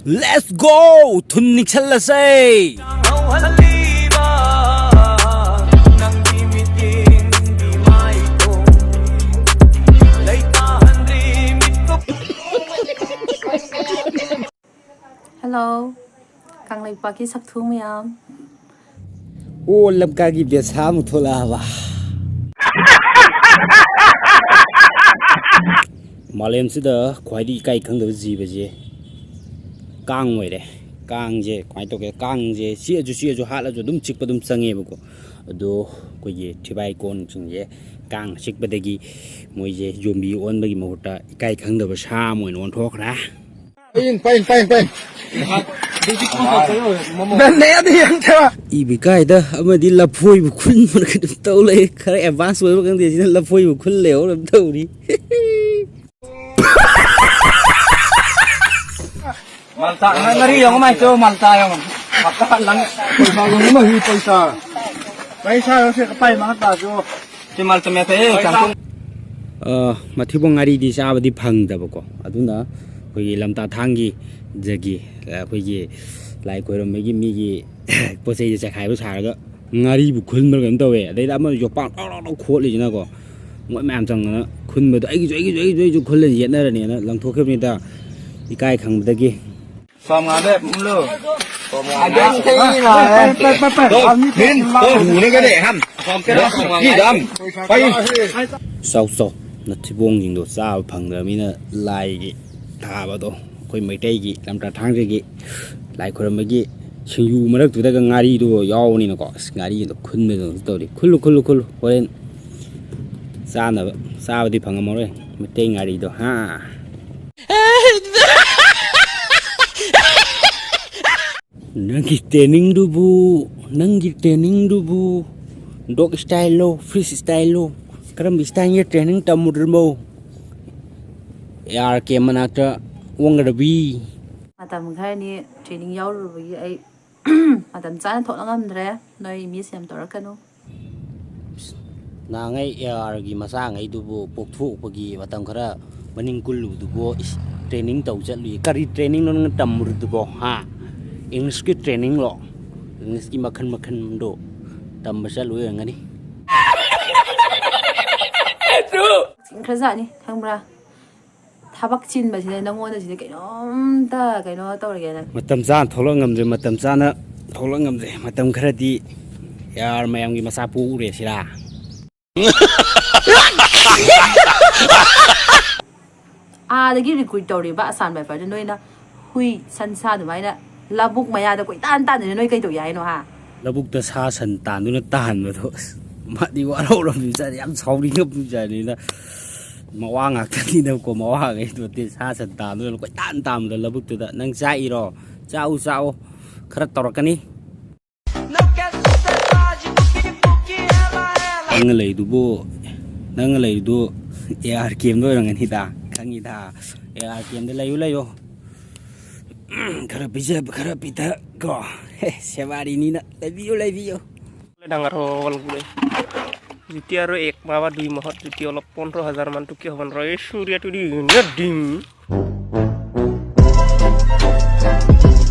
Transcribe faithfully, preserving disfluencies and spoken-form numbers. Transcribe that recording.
Let's go! ꯊꯨꯝ ꯅꯤꯛꯁꯜꯂꯁꯦ! Hello, ꯀꯪꯂꯩꯄꯥꯛꯀꯤ ꯁꯛꯊꯨ ꯃꯌꯥꯝ꯫ ꯑꯣ, ꯂꯝꯀꯥꯒꯤ ꯕꯦꯁꯥ ꯑꯃꯨꯛ ꯊꯣꯛꯂꯛꯑꯕ꯫ ꯃꯥꯂꯦꯝꯁꯤꯗ ꯈ꯭ꯋꯥꯏꯗꯒꯤ ꯏꯀꯥꯏ ꯈꯪꯗꯕ ꯖꯤꯕꯁꯦ ꯀꯥꯡ ꯑꯣꯏꯔꯦ꯫ ꯀꯥꯡꯁꯦ ꯀꯃꯥꯏꯅ ꯇꯧꯒꯦ? ꯀꯥꯡꯁꯦ ꯆꯤꯛꯑꯁꯨ, ꯆꯤꯛꯑꯁꯨ, ꯍꯥꯠꯂꯁꯨ ꯑꯗꯨꯝ ꯆꯤꯛꯄ ꯑꯗꯨꯝ ꯆꯪꯉꯦꯕꯀꯣ꯫ ꯑꯗꯣ ꯑꯩꯈꯣꯏꯒꯤ ꯊꯤꯕꯥꯏ ꯀꯣꯟꯁꯤꯡꯁꯦ ꯀꯥꯡ ꯆꯤꯛꯄꯗꯒꯤ ꯃꯣꯏꯁꯦ ꯌꯣꯝꯕꯤ ꯑꯣꯟꯕꯒꯤ ꯃꯍꯨꯠꯇ ꯏꯀꯥꯏ ꯈꯪꯗꯕ ꯁꯥ ꯑꯃ ꯑꯣꯏꯅ ꯑꯣꯟꯊꯣꯛꯈ꯭ꯔꯦ꯫ ꯄꯥꯏꯟ, ꯄꯥꯏꯟ, ꯄꯥꯏꯟ, ꯄꯥꯏꯟ꯫ ꯅꯟꯅꯦ ꯑꯗꯨ ꯌꯥꯝ ꯊꯦꯕ꯫ ꯏꯕꯤꯀꯥꯏꯗ ꯑꯃꯗꯤ ꯂꯐꯣꯏꯕꯨ ꯈꯨꯟꯕꯅ ꯀꯩꯅꯣꯝ ꯇꯧ ꯂꯩ꯫ ꯈꯔ ꯑꯦꯗꯚꯥꯟꯁ ꯑꯣꯏꯕ ꯈꯪꯗꯦ, ꯁꯤꯅ ꯂꯐꯣꯏꯕꯨ ꯈꯨꯜ ꯂꯩꯍꯧꯔ ꯇꯧꯔꯤ꯫ ꯃꯜꯇꯥ, ꯉꯥꯔꯤ ꯌꯦꯡꯉꯨ, ꯃꯥꯏ ꯆꯣ, ꯃꯜꯇꯥ ꯌꯦꯡꯉꯨ꯫ ꯃꯜꯇꯥ ꯂꯪ꯫ ꯄꯩꯁꯥ ꯌꯦꯡꯉꯨ, ꯃꯍꯤ ꯄꯩꯁꯥ꯫ ꯄꯩꯁꯥ ꯌꯦꯡꯉꯨ, ꯁꯤ ꯀꯄꯥꯏ ꯃꯍꯥꯛ ꯇꯥꯁꯨ꯫ ꯁꯤ ꯃꯜꯇꯥ ꯃꯦꯠ ꯍꯩ, ꯆꯥꯛꯀꯨꯝ꯫ ꯑ, ꯃꯊꯤꯕꯣꯡ ꯉꯥꯔꯤꯗꯤ ꯆꯥꯕꯗꯤ ꯐꯪꯗꯕꯀꯣ꯫ ꯑꯗꯨꯅ ꯑꯩꯈꯣꯏꯒꯤ ꯂꯝꯇꯥ ꯊꯥꯡꯒꯤ ꯖꯒꯤ, ꯑꯩꯈꯣꯏꯒꯤ ꯂꯥꯏ ꯈꯣꯏꯔꯝꯕꯒꯤ ꯃꯤꯒꯤ ꯄꯣꯠ ꯆꯩꯁꯦ ꯆꯈꯥꯏꯕ ꯁꯥꯔꯒ ꯉꯥꯔꯤꯕꯨ ꯈꯨꯟꯕ꯭ꯔꯥ ꯀꯩꯅꯣꯝ ꯇꯧꯋꯦ꯫ ꯑꯗꯩꯗ ꯑꯃꯅ ꯌꯣꯄꯥꯛ ꯂꯥꯎ ꯂꯥꯎ ꯂꯥꯎ ꯈꯣꯠꯂꯤꯁꯤꯅꯀꯣ꯫ ꯃꯣꯏ ꯃꯌꯥꯝ ꯆꯪꯗꯅ ꯈꯨꯟꯕꯗꯣ, "ꯑꯩꯒꯤꯁꯨ, ꯑꯩꯒꯤꯁꯨ, ꯑꯩꯒꯤꯁꯨ, ꯑꯩꯒꯤꯁꯨ ꯈꯨꯜꯂ ꯌꯦꯠꯅꯔꯅꯦꯅ" ꯂꯪꯊꯣꯛꯈꯤꯕꯅꯤꯗ, ꯏꯀꯥꯏ ꯈꯪꯕꯗꯒꯤ꯫ ꯁꯣꯝ ꯉꯥꯗ ꯃꯨꯜꯂꯨ꯫ ꯑꯗꯨꯝ ꯊꯦꯡꯅ ꯍꯥꯏ꯫ ꯄꯥꯏ, ꯄꯥꯏ, ꯄꯥꯏ, ꯄꯥꯏ꯫ ꯇꯣ, ꯃꯤꯟ, ꯇꯣ, ꯃꯨꯅ ꯀꯗꯦ, ꯍꯝ꯫ ꯁꯣꯝ ꯀꯦꯔꯥ, ꯁꯣꯝ ꯉꯥꯗ꯫ ꯏꯗꯝ꯫ ꯄꯥꯏ꯫ ꯆꯥꯎ, ꯆꯥꯎ꯫ ꯅꯊꯤꯕꯣꯡꯁꯤꯡꯗꯣ ꯆꯥꯕ ꯐꯪꯗ꯭ꯔꯕꯅꯤꯅ ꯂꯥꯏꯒꯤ ꯊꯥꯕꯗꯣ, ꯑꯩꯈꯣꯏ ꯃꯩꯇꯩꯒꯤ ꯂꯝꯇꯥ ꯊꯥꯡꯖꯒꯤ ꯂꯥꯏ ꯈꯣꯏꯔꯝꯕꯒꯤ ꯁꯤꯡꯖꯨ ꯃꯔꯛꯇꯨꯗꯒ ꯉꯥꯔꯤꯗꯨ ꯌꯥꯎꯕꯅꯤꯅꯀꯣ꯫ ꯑꯁ, ꯉꯥꯔꯤꯗꯣ ꯈꯨꯟꯕꯗꯧꯅꯁꯨ ꯇꯧꯔꯤ꯫ ꯈꯨꯜꯂꯨ, ꯈꯨꯜꯂꯨ, ꯈꯨꯜꯂꯨ꯫ ꯍꯣꯔꯦꯟ ꯆꯥꯅꯕ, ꯆꯥꯕꯗꯤ ꯐꯪꯉꯝꯃꯔꯣꯏ ꯃꯩꯇꯩ ꯉꯥꯔꯤꯗꯣ, ꯍꯥ? ꯅꯪꯒꯤ ꯇ꯭ꯔꯦꯅꯤꯡꯗꯨꯕꯨ, ꯅꯪꯒꯤ ꯇ꯭ꯔꯦꯅꯤꯡꯗꯨꯕꯨ dog style ꯂꯣ, fish style ꯂꯣ? ꯀꯔꯝꯕ style ꯒꯤ training ꯇꯝꯃꯨꯗ꯭ꯔꯤꯃꯣ? ꯑꯦ ꯑꯥꯔ ꯀꯦ ꯃꯅꯥꯛꯇ ꯑꯣꯡꯒꯗꯕꯤ꯫ ꯃꯇꯝ ꯈꯔꯅꯤ training ꯌꯥꯎꯔꯨꯕꯒꯤ ꯑꯩ ꯃꯇꯝ ꯆꯥꯅ ꯊꯣꯛꯂꯛ ꯉꯝꯗ꯭ꯔꯦ꯫ ꯅꯣꯏ miss ꯌꯥꯝ ꯇꯧꯔꯛꯀꯅꯨ꯫ ꯅꯍꯥꯟꯉꯩ ꯑꯦ ꯑꯥꯔꯒꯤ ꯃꯆꯥꯉꯩꯗꯨꯕꯨ ꯄꯣꯛꯊꯣꯛꯄꯒꯤ ꯃꯇꯝ ꯈꯔ ꯃꯅꯤꯡ ꯀꯨꯜꯂꯨꯕꯗꯨꯕꯨ, ꯏꯁ, Training ꯇꯧ ꯆꯠꯂꯨꯏ꯫ ꯀꯔꯤ trainingꯅꯣ ꯅꯪꯅ ꯇꯝꯃꯨꯔꯤꯗꯨꯕꯣ, ꯍꯥ? Englishꯀꯤ trainingꯂꯣ? Englishꯀꯤ ꯃꯈꯜ ꯃꯈꯜꯗꯣ ꯇꯝꯕ ꯆꯠꯂꯨꯏ ꯑꯣꯏꯔꯝꯒꯅꯤ꯫ ꯈꯔꯖꯥꯠꯅꯤ, ꯈꯪꯕ꯭ꯔꯥ? ꯊꯕꯛ ꯆꯤꯟꯕꯁꯤꯅ ꯅꯪꯉꯣꯟꯗ ꯁꯤꯗ ꯀꯩꯅꯣꯝꯇ ꯀꯩꯅꯣ ꯇꯧꯔꯒꯦꯅ꯫ ꯃꯇꯝ ꯆꯥꯅ ꯊꯣꯛꯂꯛ ꯉꯝꯗ꯭ꯔꯦ, ꯃꯇꯝ ꯆꯥꯅ ꯊꯣꯛꯂꯛ ꯉꯝꯗ꯭ꯔꯦ꯫ ꯃꯇꯝ ꯈꯔꯗꯤ ꯌꯥꯔ ꯃꯌꯥꯝꯒꯤ ꯃꯆꯥ ꯄꯣꯛꯎꯔꯦ ꯁꯤꯔꯥ꯫ ꯑꯥꯗꯒꯤ recruit ꯇꯧꯔꯤꯕ ꯑꯁꯥꯝ ꯔꯥꯏꯐꯜꯗꯨ ꯅꯣꯏꯅ ꯍꯨꯏ, ꯁꯟ, ꯁꯥ ꯑꯗꯨꯃꯥꯏꯅ ꯂꯧꯕꯨꯛ ꯃꯌꯥꯗ ꯀꯣꯏꯇꯥꯟ ꯇꯥꯟꯗꯅ ꯅꯣꯏ ꯀꯩ ꯇꯧꯒꯦ ꯍꯥꯏꯅꯣ, ꯍꯥ? ꯂꯧꯕꯨꯛꯇ ꯁꯥ ꯁꯟ ꯇꯥꯟꯗꯨꯅ ꯇꯥꯍꯟꯕꯗꯣ, ꯑꯁ, ꯃꯥꯗꯤ ꯋꯥꯔꯧꯔꯝꯃꯤꯕꯖꯥꯠꯅꯤ, ꯌꯥꯝ ꯁꯥꯎꯅꯤꯡꯉꯝꯃꯤꯕꯖꯥꯠꯅꯤꯗ꯫ ꯃꯋꯥ ꯉꯥꯛꯇꯅꯤꯅꯀꯣ, ꯃꯋꯥꯉꯩꯗꯣ ꯁꯥ ꯁꯟ ꯇꯥꯟꯗꯨꯅ ꯀꯣꯏꯇꯥꯟ ꯇꯥꯟꯕꯗ ꯂꯧꯕꯨꯛꯇꯨꯗ꯫ "ꯅꯪ ꯆꯥꯛꯏꯔꯣ? ꯆꯥꯎ, ꯆꯥꯎ, ꯈꯔ ꯇꯧꯔꯛꯀꯅꯤ"꯫ ꯅꯪꯅ ꯂꯩꯗꯨꯕꯨ, ꯅꯪꯅ ꯂꯩꯗꯨ AR camꯗ ꯑꯣꯏꯔꯝꯒꯅꯤꯗ, ꯈꯪꯉꯤꯗ꯫ AR camꯗ ꯂꯩꯌꯨ, ꯂꯩꯌꯨ꯫ ꯈꯔ ꯄꯤꯖ, ꯈꯔ ꯄꯤꯊ ꯀꯣ꯫ ꯍꯦ, ꯁꯦꯕꯥꯔꯤꯅꯤꯅ꯫ ꯂꯩꯕꯤꯌꯨ, ꯂꯩꯕꯤꯌꯨ꯫ ডাঙৰ হ'ব পাৰোঁ বোলে। যেতিয়া আৰু এক মাহ বা দুই মাহত যদি অলপ পোন্ধৰ হাজাৰ মান টকীয়া হ'ব নোৱাৰোঁ, এই চুৰিয়াটো দি নেট দিম।